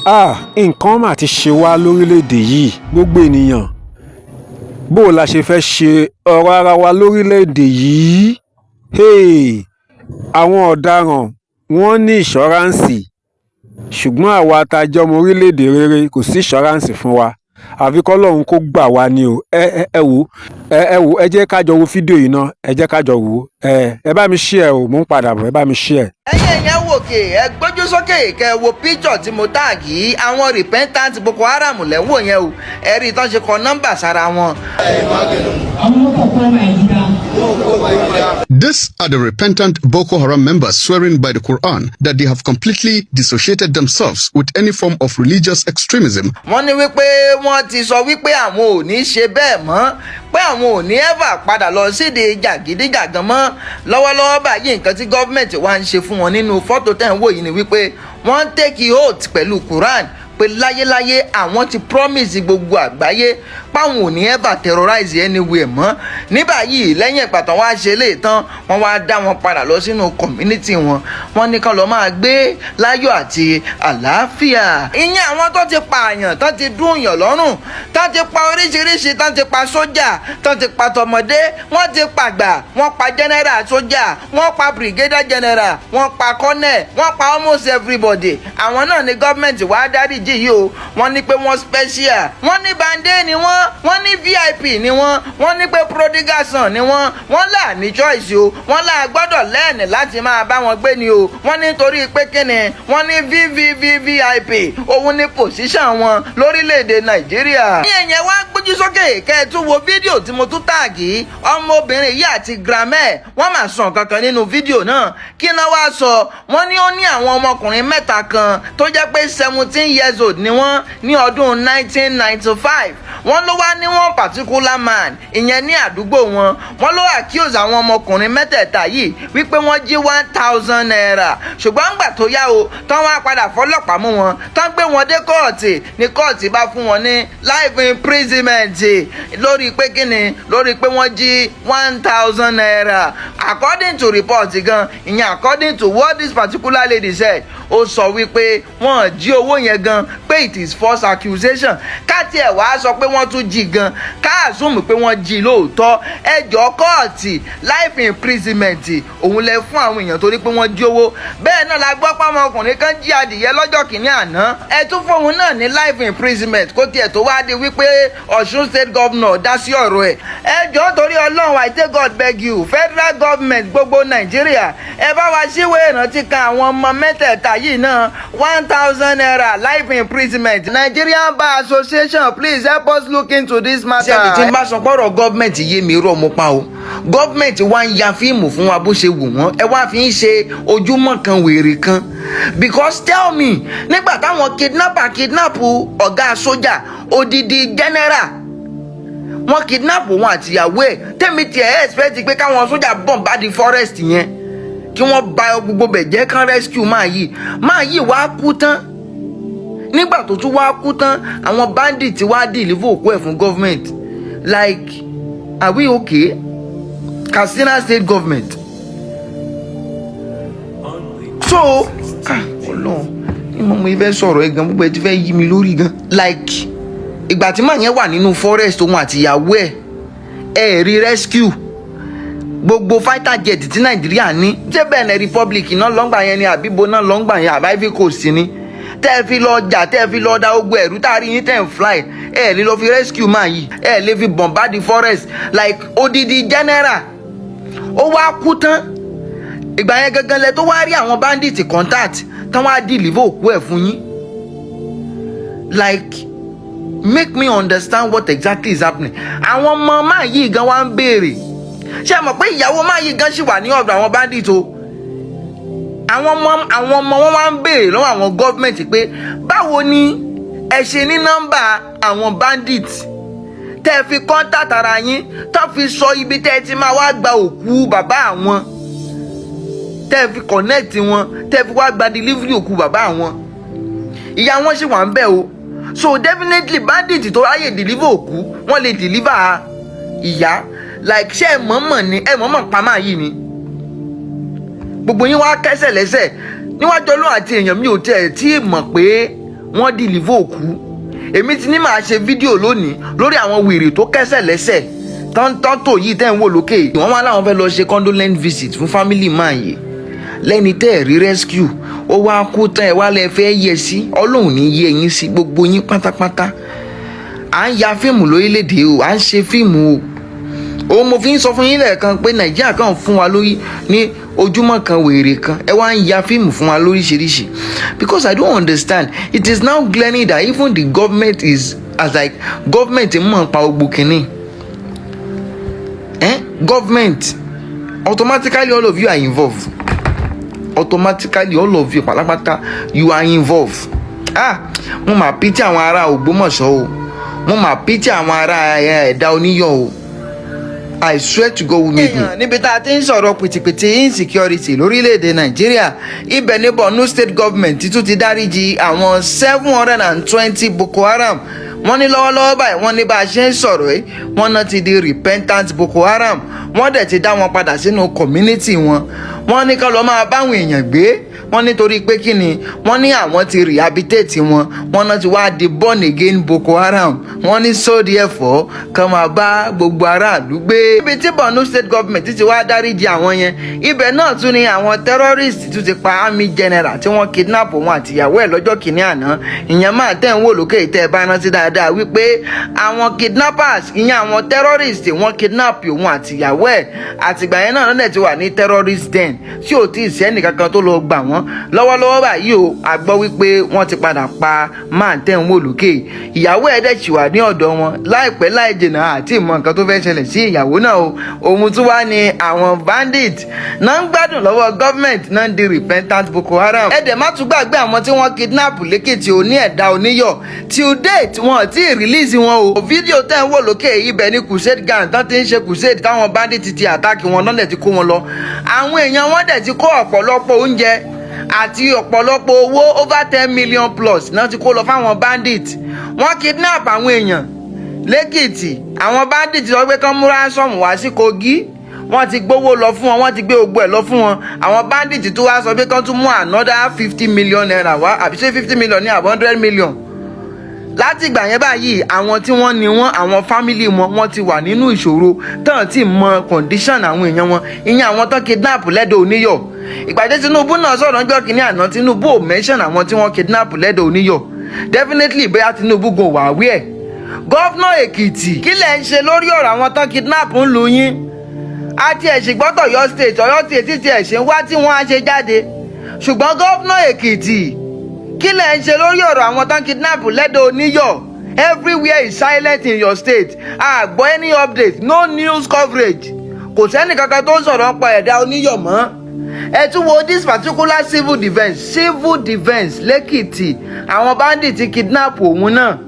Háà! Nǹkan mà ti ṣe wá lórílẹ̀‐èdè yìí, gbogbo ènìyàn. Bó la ṣe fẹ́ẹ́ ṣe ọ̀rọ̀ ara wa lórílẹ̀‐èdè yìí? Háà! Àwọn ọ̀daràn wọn ní insurance, ṣùgbọ́n àwa tá a jẹ́ ọmọ orílẹ̀‐èdè rere, kò sí insurance fún wa, àfi kọ́lọ́run kó gbà wá ní o. Ẹ wò, ẹ wò, ẹ jẹ́ ká jọ wo fídíò yìí ná, ẹ jẹ́ ká jọ wò ó. Ẹ bá mi share o, mò ń padà bọ̀, ẹ bá mi share. Ẹ̀yin èèyàn, wòkè, ẹ gbójú sókè kẹ́ ẹ wo píṣọ̀ tí mo tag. Àwọn repentant Boko Haram lẹ́wọ̀ yẹn o. Ẹ rí i tán ṣe kọ nọ́mbà sára wọn. An muka koma gida. These are the repentant Boko Haram members swearing by the Quran that they have completely dissociated themselves with any form of religious extremism. Wọ́n ní wípé wọ́n ti sọ wípé àwọn ò ní ṣe bẹ́ẹ̀ mọ́, pé àwọn ò ní ever padà lọ sídìí jàgídíjàgan mọ́. Lọ́wọ́lọ́wọ́ báyìí, nǹkan tí gọ́ọ̀mẹ̀ntì wá ń ṣe fún wọn nínú fọ́tò tẹ̀ ń wò yìí ni wípé wọ́n ń take oath pẹ̀lú Quran pé láyéláyé, àwọn ti promise gbogbo àgbáyé páwọn ò ní ever terrorize anywhere mọ́. Ní báyìí, lẹ́yìn ìgbà tán wá ṣe lè tán, wọ́n wá dá wọn padà lọ sínú community wọn. Wọ́n ní kán lọ máa gbé láyọ̀ àti àlàáfíà. Ìyẹn àwọn tó ti pààyàn, tó ti dúnyàn lọ́rùn, tó ti pa oríṣiríṣi, tó ti pa sójà, tó ti pa tọmọdé, wọ́n ti pàgbà, wọ́n pa general sójà, wọ́n pa brigadier general, wọ́n pa colonel, wọ́n pa almost everybody. Àwọn náà ní gọ́ọ̀mẹ̀ntì wàá dáríjì yìí o. Wọ́n ní pé wọ́n special, wọ́n ní bande ni wọ́n, wọ́n ní VIP ni wọ́n, wọ́n ní pé prodigal son ni wọ́n. Wọ́n là ní choice o, wọ́n là gbọ́dọ̀ lẹ́ẹ̀nì láti máa bá wọn gbé ni o. Wọ́n ní torí pé kíni? Wọ́n ní VVVVIP òun ní position wọn lórílẹ̀‐èdè Nàìjíríà. Ní ẹ̀yẹn wá gbójú sókè kẹ́ ẹ tún wo fídíò tí mo tún tag. Ọmọbìnrin yìí àti grandma ẹ̀, wọ́n máa sọ nǹkan kan nínú fídíò náà. Kí náà wá sọ? Wọ́n ní ó ní àwọn ọmọkùnrin mẹ́ta kan tó jẹ́ pé 17 years old ni wọ́n ní ọdún 1995. Wọ́n ló wá ní one particular man, ìyẹn ní àdúgbò wọn. Wọ́n ló accuse àwọn ọmọkùnrin mẹ́tẹ̀ẹ̀ta yìí wípé wọ́n jí ₦1,000. Ṣùgbọ́n ńgbà tó yá o, tán wá padà fọlọ́pàá mú wọn, tán gbé wọn dé kóòtù, ní kóòtù bá fún wọn ní life imprisonment. Lórí pé kíni? Lórí pé wọ́n jí ₦1,000. According to report gan, ìyẹn according to what this particular lady said, ó sọ wípé wọ́n jí owó yẹn gan, pé it is false accusation. Ká tiẹ̀ wá sọ pé wọ́n tún jí gan, ká assume pé wọ́n jí lóòótọ́, ẹjọ́ kóòtù, life imprisonment òun lẹ fún àwọn èèyàn torí pé wọ́n jí owó. Bẹ́ẹ̀ náà la gbọ́ pé ọmọkùnrin kan jí adìyẹ lọ́jọ́ kìíní àná, ẹ tún fóun náà ní life imprisonment, kó tiẹ̀ tó wá di wípé Ọ̀ṣun State governor dá sí ọ̀rọ̀ ẹ̀. Ẹjọ́, torí Ọlọ́run, I take God beg you, federal government, gbogbo Nàìjíríà, ẹ bá wa ṣíwèé ìrántí kan àwọn ọmọ mẹ́tẹ̀ẹ̀ta yìí náà. ₦1,000, life imprisonment. Nigerian Bar Association, please help us look into this matter. Ṣé tí n bá sọ pọ́rọ̀ gọ́ọ̀mẹ̀ntì yé mi, irọ́ mo pa o. Gọ́ọ̀mẹ̀ntì wá ń ya fíìmù fún wa bó ṣe wù wọ́n. Ẹ wá fi ń ṣe ojúmọ́ kan wèrè kan, because tell me, nígbà táwọn kidnapper kidnap ọ̀gá sójà, odidi general, wọ́n kidnap wọn àtìyàwó ẹ̀, tẹ́mi tiẹ̀ expect pé káwọn sójà bombard the forest yẹn, kí wọ́n ba gbogbo bẹ̀ jẹ́, kán rescue máa yìí. Máa yìí wá kú tán. Nígbà tó tún wá kú tán, àwọn bandit wá deliver òkú ẹ̀ fún government. Like, are we okay, Katsina State government? So, ah, Ọlọ́run ní mo fẹ́ sọ̀rọ̀ ẹ̀ gan, gbogbo ẹ ti fẹ́ yí mi lórí gan. Like, ìgbà tí màá yẹn wà nínú forest, òun àti ìyàwó ẹ̀, ẹ̀ rí rescue. Gbogbo fighter jet tí Nàìjíríà ní, ṣé Benin Republic náà lọ́ngbà yẹn ni, àbíbo náà lọ́ngbà yẹn, àbí Ivory Coast ni, tẹ́ ẹ fi lọ jà, tẹ́ ẹ fi lọ da gbogbo ẹ̀rú tá a rí yín tẹ́ ẹ ń fly, ẹ lè lọ fi rescue máa yìí, ẹ lè fi bombard the forest? Like, odidi general, ó wá kú tán, ìgbà yẹn gangan lẹ tó wá rí àwọn bandit contact, tán wá deliver òkú ẹ̀ fún yín. Like, make me understand what exactly is happening. Àwọn ọmọ máa yìí gan wá ń béèrè. Ṣé ẹ mọ̀ pé ìyàwó máa yìí gan ṣì wà ní ọ̀dọ̀ àwọn bandit o? Àwọn ọmọ wọn wá ń béèrè lọ́wọ́ àwọn gọ́ọ̀mẹ̀ntì pé báwo ni ẹ ṣe ní nọ́mbà àwọn bandit tẹ́ ẹ fi contact ara yín, tó fi sọ ibi tẹ́ ẹ ti máa wá gba òkú bàbá àwọn, tẹ́ ẹ fi connect wọn, tẹ́ ẹ fi wá gba delivery òkú bàbá àwọn? Ìyá wọn ṣì wà ń bẹ̀ o. So definitely, bandit tó ráyè deliver òkú, wọ́n lè deliver ìyá. Like, ṣé ẹ mọ̀ọ́mọ̀ ni? Ẹ mọ̀ọ́mọ̀ pa máa yìí ni? Gbogbo yín wá kẹ́sẹ̀ lẹ́sẹ̀ níwájú Ọlọ́run àti èèyàn. Mi ò tiẹ̀ tí ì mọ̀ pé Wọ́n deliver òkú. Èmi ti ní màá ṣe fídíò lónìí lórí àwọn wèrè tó kẹ́sẹ̀ lẹ́sẹ̀ tọ́ntọ́tò yìí tẹ́ ń wò lókè. Wọ́n wá láwọn fẹ́ lọ ṣe condolence visit fún family man yìí, lẹ́ni tẹ́ ẹ̀ rí rescue. Ó wá kú tán, ẹ̀ wá lẹ fẹ́ yẹ sí. Ọlọ́run ní yẹ yín sí, gbogbo yín pátápátá. À ń ya fíìmù lórílẹ̀‐èdè o, à ń ṣe fíìmù o. Òun mo fi ń sọ fún yín lẹ́ẹ̀kan pé Nàìjíríà kàn fún wa lórí ní ojúmọ́ kan, wèrè kan. Ẹ wá ń ya fíìmù fún wa lóríṣiríṣi, because I don't understand. It is now glaring that even the government is as like government mọ̀ pa gbogbo kìíní. Eh, government, automatically all of you are involved. Automatically all of you pátápátá, you are involved. Ah, mo mà pity àwọn ará Ògbómọ̀ṣọ́ o. Mo mà pity àwọn ará Ẹ̀dá Oníyọ̀ o. I swear to God who made me. Níbi tá a ti ń sọ̀rọ̀ pìtìpìtì insecurity lórílẹ̀‐èdè Nàìjíríà, ibẹ̀ ní Borno State Government tún ti dáríjì àwọn 720 Boko Haram. Wọ́n ní lọ́wọ́lọ́wọ́ báyìí, wọ́n ní bá a ṣe ń sọ̀rọ̀ yìí, wọ́n náà ti di repentant Boko Haram. Wọ́n dẹ̀ ti dá wọn padà sínú community wọn. Wọ́n ní ká lọ́ọ́ máa báwọn èèyàn gbé. Wọ́n nítorí pé kí ni? Wọ́n ní àwọn ti rehabilitate wọn. Wọ́n náà ti wá di born again Boko Haram. Wọ́n ní so therefore, kàn máa bá gbogbo aráàlú gbé. Ibi tí Borno State Government ti wá dáríjì àwọn yẹn, ibẹ̀ náà tún ni àwọn terrorists tún ti pa army general tí wọ́n kidnap wọn àtìyàwó ẹ̀ lọ́jọ́ kìíní àná. Ìyẹn máa tẹ̀ ń wò lókè tẹ́ ẹ bá rántí dáadáa wípé àwọn kidnappers, ìyẹn àwọn terrorists, wọ́n kidnap òun àtìyàwó ẹ̀. Àtìgbà yẹn náà lọ́dẹ̀ ti wà ní terrorist den tí ò tí ì sẹ́nì kankan tó lọ gbà wọ́n. Lọ́wọ́lọ́wọ́ báyìí o, a gbọ́ wípé wọ́n ti padà pa máa tẹ̀ ń wò lókè. Ìyàwó ẹ̀ dẹ̀ ṣì wà ní ọ̀dọ̀ wọn. Láìpẹ́ láì jìnnà, àti ìmọ̀ nǹkan tó fẹ́ ṣẹlẹ̀ sí ìyàwó náà o. Òun tún wá ní àwọn bandit náà ń gbádùn lọ́wọ́ government náà ń di repentant Boko Haram. Ẹ dẹ̀ má tún gbàgbé àwọn tí wọ́n kidnap lẹ́kìtì òní, Ẹ̀dá Oníyọ̀. Till date, wọn ò tí ì release wọn o. Fídíò tẹ́ ń wò lókè, ibẹ̀ ní crusade gang tán ti ń ṣe crusade táwọn bandit ti attack wọn náà, dẹ̀ ti kó wọn lọ. Àwọn èèyàn wọn dẹ̀ ti kó ọ̀pọ̀lọpọ̀ oúnjẹ àti ọ̀pọ̀lọpọ̀ owó, over 10 million plus náà ti kó lọ fáwọn bandit. Wọ́n kidnap àwọn èèyàn lẹ́kìtì. Àwọn bandit sọ pé kán mú ransom wá sí Kogi. Wọ́n ti gbowó lọ fún wọn, wọ́n ti gbé gbogbo ẹ̀ lọ fún wọn. Àwọn bandit tó wá sọ pé kán tún mú another 50 million naira wá, àbí ṣé 50 million ní àbí 100 million. Láti ìgbà yẹn báyìí, àwọn tí wọ́n ní wọ́n, àwọn family wọn, wọ́n ti wà nínú ìṣòro tán tí mọ condition àwọn èèyàn wọn, ìyẹn àwọn tán kidnap lẹ́dọ̀ Oníyọ̀. Ìpàdé Tinubu náà sọ̀rọ̀ ọjọ́ kìíní àná, Tinubu ò mention àwọn tí wọ́n kidnap lẹ́dọ̀ Oníyọ̀. Definitely, bóyá Tinubu gan wà wí ẹ̀. Governor Èkìtì, kí lẹ̀ ń ṣe lórí ọ̀rọ̀ àwọn tán kidnap ń lu yín? Àti ẹ̀sìn gbọ́tọ̀ Ọ̀yọ́ State, Ọ̀yọ́ State ti ẹ̀sìn wá tí wọ́n á ṣe jáde, ṣùgbọ́n governor Èkìtì, kí lẹ̀ ń ṣe lórí ọ̀rọ̀ àwọn tán kidnap lẹ́dọ̀ Oníyọ̀? Everywhere is silent in your state. A gbọ́ any update, no news coverage. Kò sẹ́ni kankan tó ń sọ̀rọ̀ nípa Ẹ̀dá Oníyọ̀ mọ́. Ẹ tún wo this particular civil defence, civil defence lẹ́kìtì. Àwọn bandit kidnap òun náà.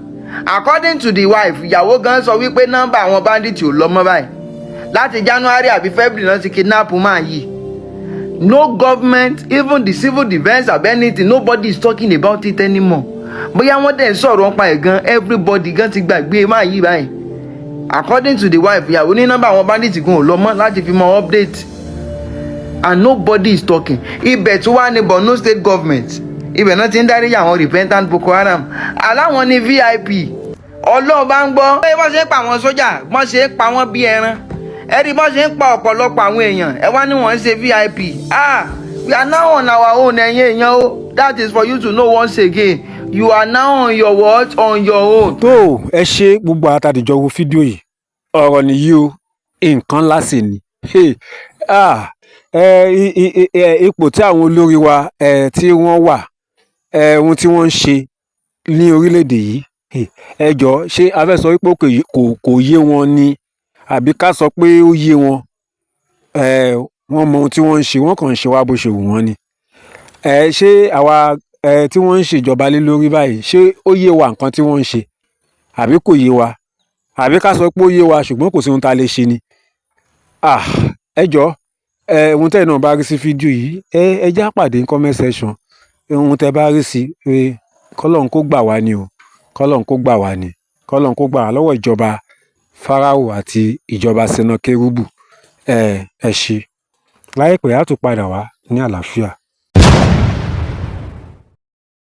According to the wife, ìyàwó gan sọ wípé nọ́mbà àwọn bandit ò lọ mọ́ báyìí. Láti January àbí February náà ti kidnap máa yìí. No government, even the civil defence àbí anything, nobody is talking about it anymore. Bóyá wọ́n dẹ̀ ń sọ̀rọ̀ nípa ẹ̀ gan, everybody gan ti gbàgbé máa yí báyìí. According to the wife, ìyàwó ní nọ́mbà àwọn bandit gan ò lọ mọ́ láti fi mọ update, and nobody is talking. Ibẹ̀ tó wà ní Borno State Government, ibẹ̀ náà ti ń dárí àwọn repentant Boko Haram aláwọn ní VIP. Ọlọ́run bá ń gbọ́. Bí wọ́n ṣe ń pa àwọn sójà, wọ́n ṣe ń pa wọ́n bí ẹran, ẹ rí bọ́n ṣe ń pa ọ̀pọ̀lọpọ̀ àwọn èèyàn, ẹ wá ní wọ́n ń ṣe VIP. Ah, we are now on our own. Ẹ̀yin èèyàn o, that is for you to know once again, you are now on your what? On your own. Tó ẹ ṣe gbogbo àtàdìjọ wo fídíò yìí, ọ̀rọ̀ nìyí o, nǹkan ńlá sì ni. Hey, ah, ipò tí àwọn olórí wa tí wọ́n wà, ohun tí wọ́n ń ṣe ní orílẹ̀-èdè yìí, ẹ jọ̀ọ́, ṣé a fẹ́ sọ wípé kò yé wọn ni, àbí ká sọ pé ó yé wọn? Wọ́n mọ ohun tí wọ́n ń ṣe, wọ́n kàn ń ṣe wá bó ṣe wù wọ́n ni. Ṣé àwa tí wọ́n ń ṣèjọba lé lórí báyìí, ṣé ó yé wa nǹkan tí wọ́n ń ṣe, àbí kò yé wa, àbí ká sọ pé ó yé wa ṣùgbọ́n kò sí ohun tá a lè ṣe ni? Ah, ẹ jọ̀ọ́, ohun tẹ́yin náà bá rí sí fídíò yìí, ẹ já pàdé ní comment section. Ohun tẹ́ bá rí sí pé kọ́lọ́run kó gbà wá ni o, kọ́lọ́run kó gbà wá ni, kọ́lọ́run kó gbà wá lọ́wọ́ ìjọba Fáráò àti ìjọba Sẹnakérúbù. Ẹ ṣé. Láìpẹ́, a tún padà wá ní àlàáfíà.